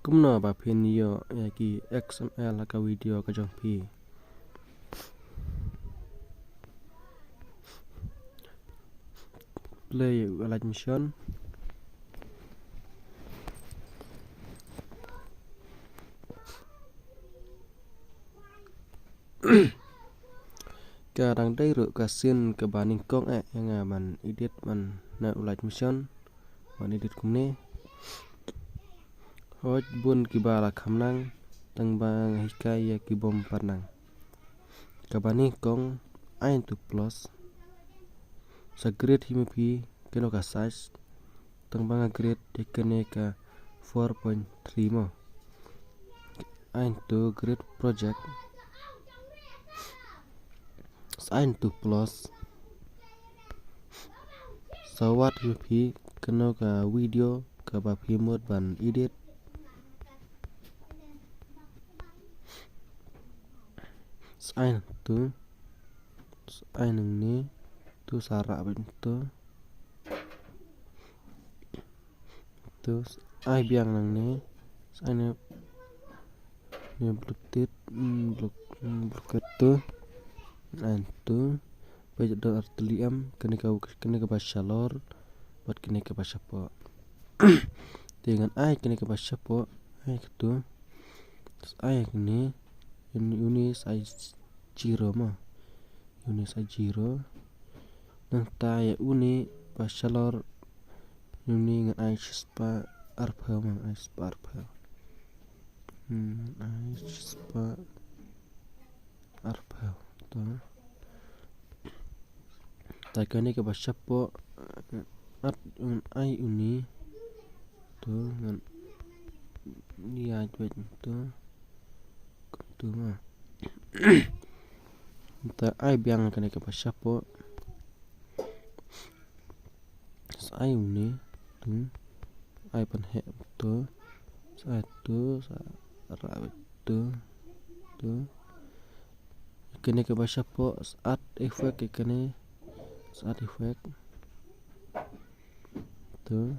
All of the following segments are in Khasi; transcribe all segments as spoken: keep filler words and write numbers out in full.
Kumno ba phin ïoh ïa ki X M L ha ka video ka jong phi. Play ïa u Alight Motion. Ka dang dei ruh ka sien kaba nyngkong eh ïa nga ban edit ban na u Alight Motion. Ban edit kumne. Hooid bun kiba la kham nang, tang ba nga hikai ïa ki bym pat nang. Kaba nyngkong, ai into plus. Sa grade hi ma phi kano ka size. Tang ba nga grade ïa kane ka four point three mo. Ai into grade project. Sa ai into plus. Sa wad hi ma phi kano ka video kaba phi mut ban edit. Sa ai into, sa ai nangne, to sa rah beit into. To sa ai biang nangne, sa ai ne, ne blue tit, mm, blue, mm, blue tit to. Ai into. Peit da ar tylli em, kane ka, kane kaba shalor bad kane kaba shapoh. Te ngan ai kane kaba shapoh, ai kato. Ai kane, uni, uni sa ai zero mo. Uni sa ai zero. Nangta ïa uni ba shalor, uni ngan ai shispah arphew mo, ai shispah arphew. Hmm, ai shispah arphew. To. Te kane kaba shapoh, at, um, ai uni. To, ngan ïa jwet to. To ma. Te ai biang kane kaba shapoh. Sa ai uni. To. Ai pynheh to. Sa ai to, sa rah beit to. To. Kane kaba shapoh, sa add effect ïa kane. Sa add effect. To.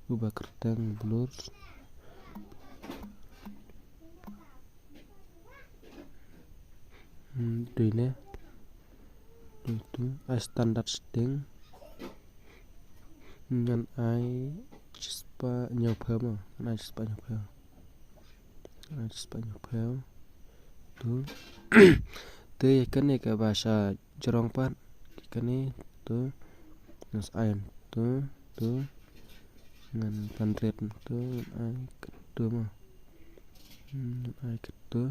Uba kyrteng blur. Hmm, dei ne. Dei tu. Ai standard setting. Ngan ai shispah hynñiewphew mo. Ngan ai shispah hynñiewphew. Ai shispah hynñiewphew. To. Te ïa kane kaba sha jrong pat. Kane to. Ngan sa ai to. To. Ngan pynrit to. Ngan ai kato mo. Hmm, ngan ai kato.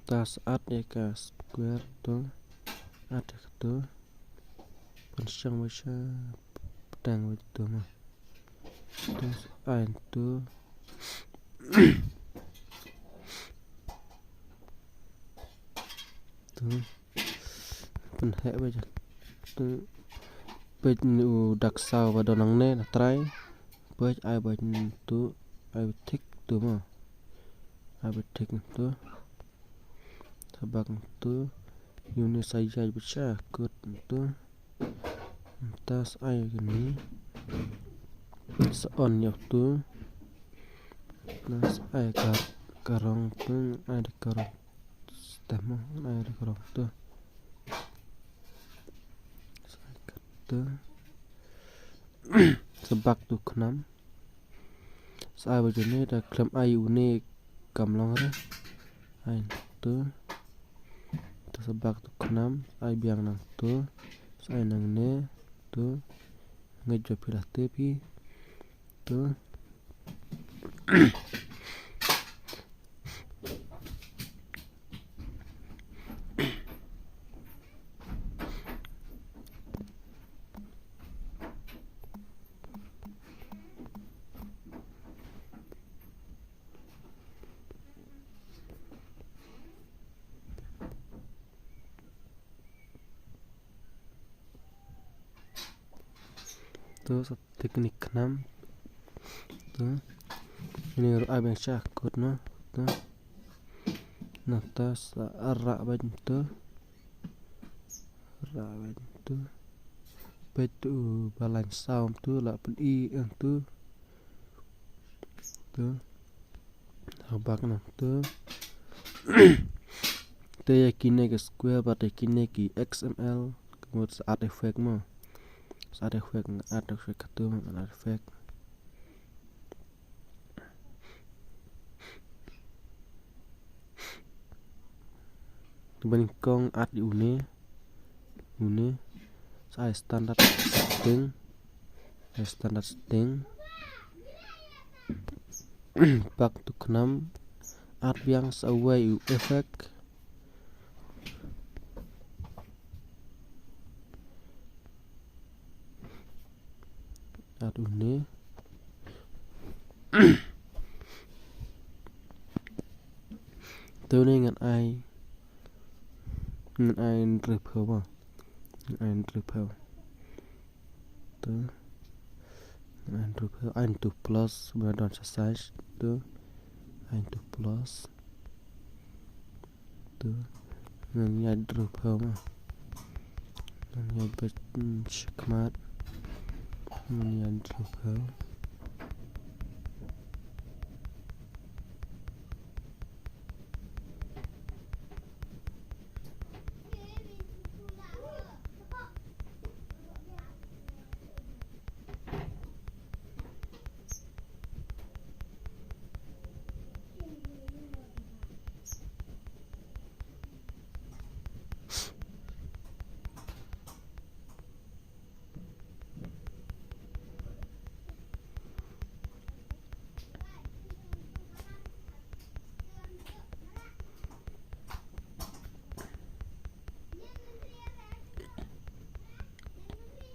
Ta sa add ïa ka square to. Add ïa kato. Pynshong beit sha pdeng beit to mo. To sa ai to. To. Pynheh beit. To. Peit u dak saw ba don nangne na trai. Peit ai beit to. Ai beit thik to mo. Ai beit thik to. Sa bak to. Uni sa ïaid beit sha kut to. Ta sa ai kane. Sa on ïa to. Na sa ai ka, ka rong to. Ai da ka rong. Stem mo. Ai da ka rong to. Sa ai kato. Sa bak to khnam. Sa ai ba jone da khlem ai une kam long re. Ai to. To sa bak to khnam, sa ai biang nangto. Sa ai nangne to. Ngeit jop phi lade phi. To. To sa technique khnam. To. Ini ruh ai biang sha kut no. To. Nangta sa rah beit to. Rah beit to. peit tu ba lain saw tu la pyn-i ong tu. Tu. Ha bak na tu. Te ïa kine ki square bad ïa kine ki X M L. Ka mut sa add effect mo. Sa add effect, nga add effect tu, nga add effect. Te ba nyngkong add ïa une. Une. Sa ai standard setting. Ai standard setting. Back to khnam. Add biang sa uwei u effect. Add une. Te une ngan ai, ngan ai hynriewphew ba. Ngan ai hynriewphew. Tu. Ngan ai hynriewphew, ai hynriew plus, ba don sa size. Tu. Ai hynriew plus. Tu. Ngan ïa hynriewphew ma. Ngan ïa beit, mm, shakmat. Ngan ïa hynriewphew.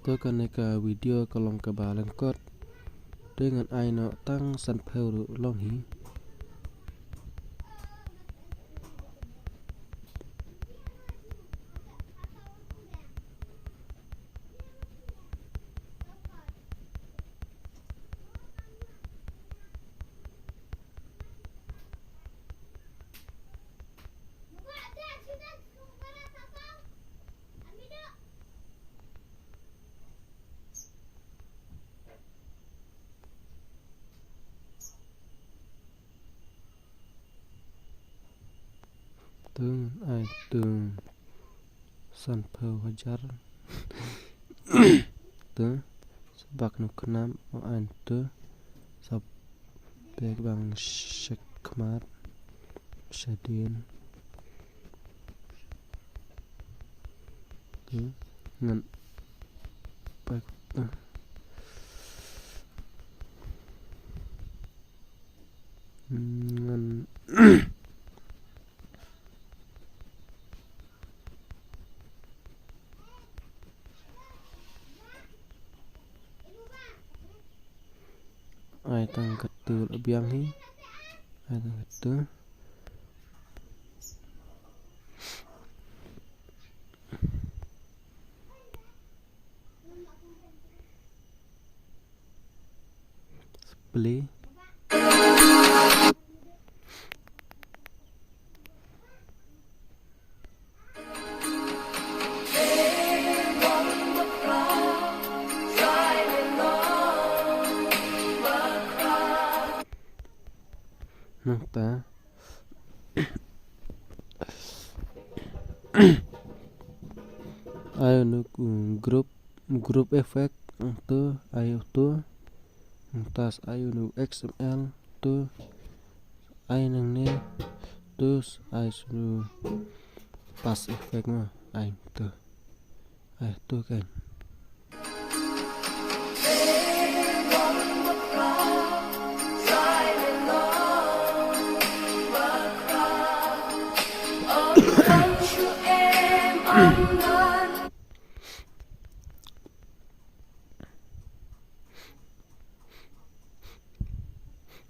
Te kane ka video ka long kaba lyngkot. Te ngan ai noh tang sanphew ruh long hi. Tung ai tung sanphew hajar. Tu, sa bak nu khnam, o an tu, sa bek bang shakmat, shadien. Tu, ngan bek, ah. Ngan ai tang katu la biang hi. Ai tang katu. Play. Nangta ai u group, group effect, tu ai u tu. Nangta ai u X M L tu. Ai nangne tu ai sunu pass effect ma ai tu. Ai tu kan.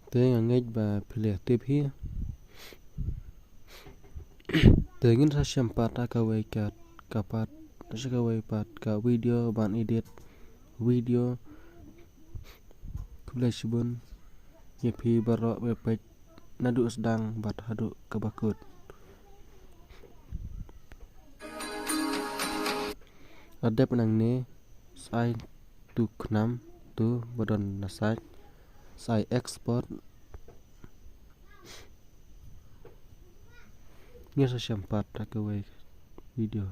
Te nga ngeit ba phi la tip hi. Te ngin sa shem pat ha kawei ka, ka pat, sa kawei pat ka video ban edit video. Khublei shibun ïa phi baroh ba peit naduh sdang bad haduh kaba kut. Adep nangne, Ai tu khnam tu ba don na site. Sa ai export. Ngin sa shem pat ha kawei video.